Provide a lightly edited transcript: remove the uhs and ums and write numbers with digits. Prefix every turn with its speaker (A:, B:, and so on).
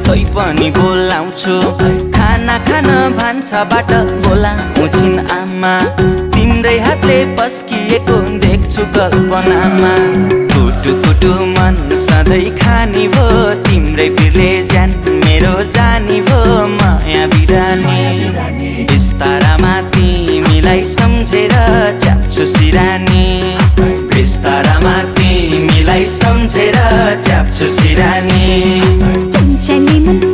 A: तै पनि बोलाउँछु खाना खान भान्साबाट बोलाउँछिन् आमा तिम्रै हातले पस्किएको देख्छु कल्पनामा कुटु कुटु मन सधैँ खानी भो तिम्रै पिरले ज्यान मेरो जानी भो माया बिरानी बिस्तारामा तिमीलाई सम्झेर च्याप्छु सिरानी बिस्तारामा तिमीलाई सम्झेर च्याप्छु सिरानी
B: चञ्चली मन